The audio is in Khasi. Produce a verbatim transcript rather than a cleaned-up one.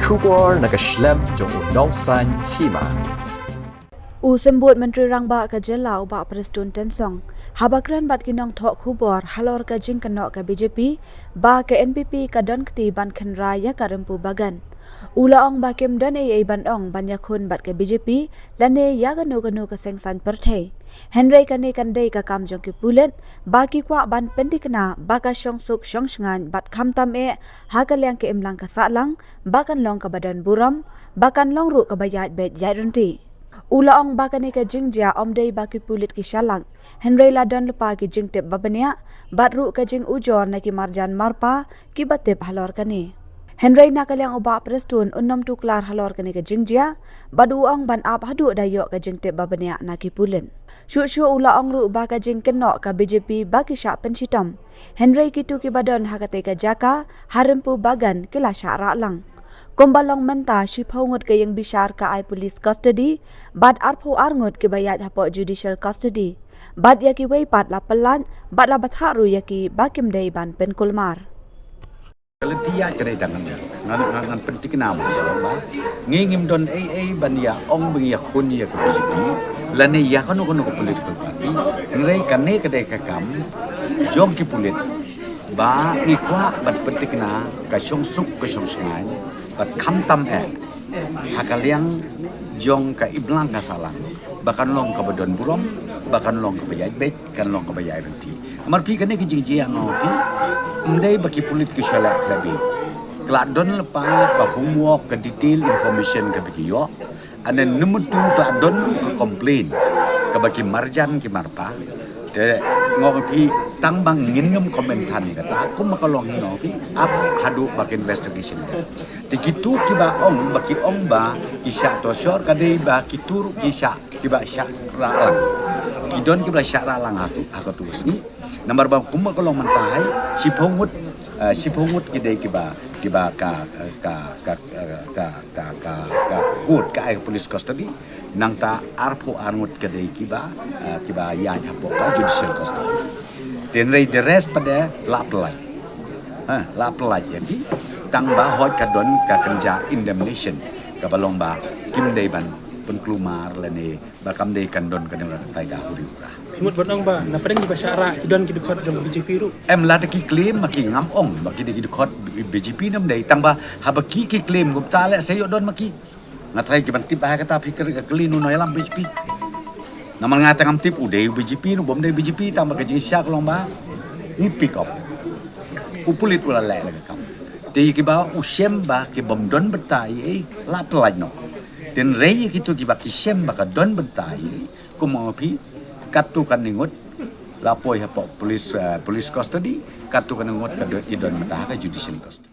Khubor na ka shlem jong u nongsan hima. U Symbud Myntri Rangbah ka jylla u Bah Prestone Tynsong haba kren bad ki nongthoh khubor halor ka jingkynnoh ka B J P ba ka N P P ka don kti ban khynra ïa ka Rympu Bagan. U la ong ba kim don ei ei ban ong ban ïakhun bad ka B J P lane ïa kano kano ka seng saiñ pyrthei. Hynrei kane kan dei ka kam jong ki pulit ba ki kwah ban pynthikna ba ka shongsuk shongshngaiñ bad khamtam eh ha ka liang ka imlang ka sahlang ba kan long kaba don burom, ba kan long ruh kaba ïaid beit ïaid ryntih. U la ong ba kane ka jingjia ym dei ba ki pulit ki shalak, hynrei la don lypa ki jingtip ba bniah bad ruh ka jingujor na ki marjan marpa kiba tip halor kane. Hynrei na ka liang u Bah Prestone un ym tuklar halor kane ka jingjia bad u ong ban ap haduh da ïoh ka jingtip ba bniah na ki pulit. Shuh shuh u la ong ruh ba ka jingkynnoh ka B J P ba ki shah pynshitom, hynrei kito kiba don ha katei ka jaka ha Rympu Bagan ki la shah rah lang. Kumba long mynta, shiphew ngut ka ïing bishar ka ai police custody bad arphew ar ngut kiba ïaid hapoh judicial custody. Bad ïa kiwei pat la pyllait bad la bthah ruh ïa ki ba kim dei ban pynkulmar. Ka lynti ïaid ka dei tang ngan, ngan, ngan, ngan pynthikna ba ngi ngim don ei ei ban ïa ong ban ïakhun ïa ka B J P lane ïa kano kano ka political party. Hynrei kane ka dei ka kam jong ki pulit ba ngi kwah ban pynthikna ka shongsuk ka shongshngaiñ bad khamtam eh ha ka liang jong ka imlang ka sahlang ba kan long kaba don burom, ba kan long kaba ïaid beit, kan long kaba ïaid ryntih. Namar phi, kane ka jingjia nga ong phi, ym dei ba ki pulit ki shalak lagi. Ka la don lypa ka homework, ka detail information kaba ki ïoh. Ane number two, ka la don ka complain kaba ki marjan ki marpa. Te nga ong phi, tang ba ngin ym comment than ïa kata, kumba ka long hi nga ong phi, ap haduh ba ka investigation. Te kito kiba ong ba ki ong ba ki shah tohsor, ka dei ba kito ruh ki shah, kiba shah rah lang. Ki don kiba shah rah lang ha tu, ha ka tu ka sngi. Namar ba kumba ka long mynta hi, shiphew ngut, eh, shiphew ngut ki dei kiba, kiba ka, ka, ka, ka, ka, ka, ka court ka ai police custody. Nangta arphew ar ngut ka dei kiba, eh, kiba ïaid hapoh ka judicial custody. Te hynrei the rest pat de la pyllait. Ha, la pyllait ïa ki. Tang ba hooid ka don ka kynja indemnation kaba long ba kim dei ban pynkulmar lane ba kam dei kan don kane ka tai ka huri hura. Phi mut ban ong ba na pdeng kiba shah rah ki don ki dkhot jong B J P ruh? Em, lada ki claim ma ki, ngam ong ba ki dei ki dkhot B J P ne ym dei, tang ba haba ki ki claim kumta leh sa ïoh don ma ki. Nga tharai ki ban tip ba ha kata phi kylli, kylli uno ïalam B J P. Namar nga tang ngam tip u dei u B J P ne u bym dei B J P, tang ba ka jingshah ka long ba u pick up. U pulit u la leh la ka kam. Te kiba u shem ba ki bym don bynta ei ei la pyllait noh. Te hynrei kito kiba ki shem ba ka don bynta ei ei, kum ma phi, katto katne ngut la poi hapoh police, eh, police custody, katto katne ngut ka don, ki don bynta ha ka judicial custody.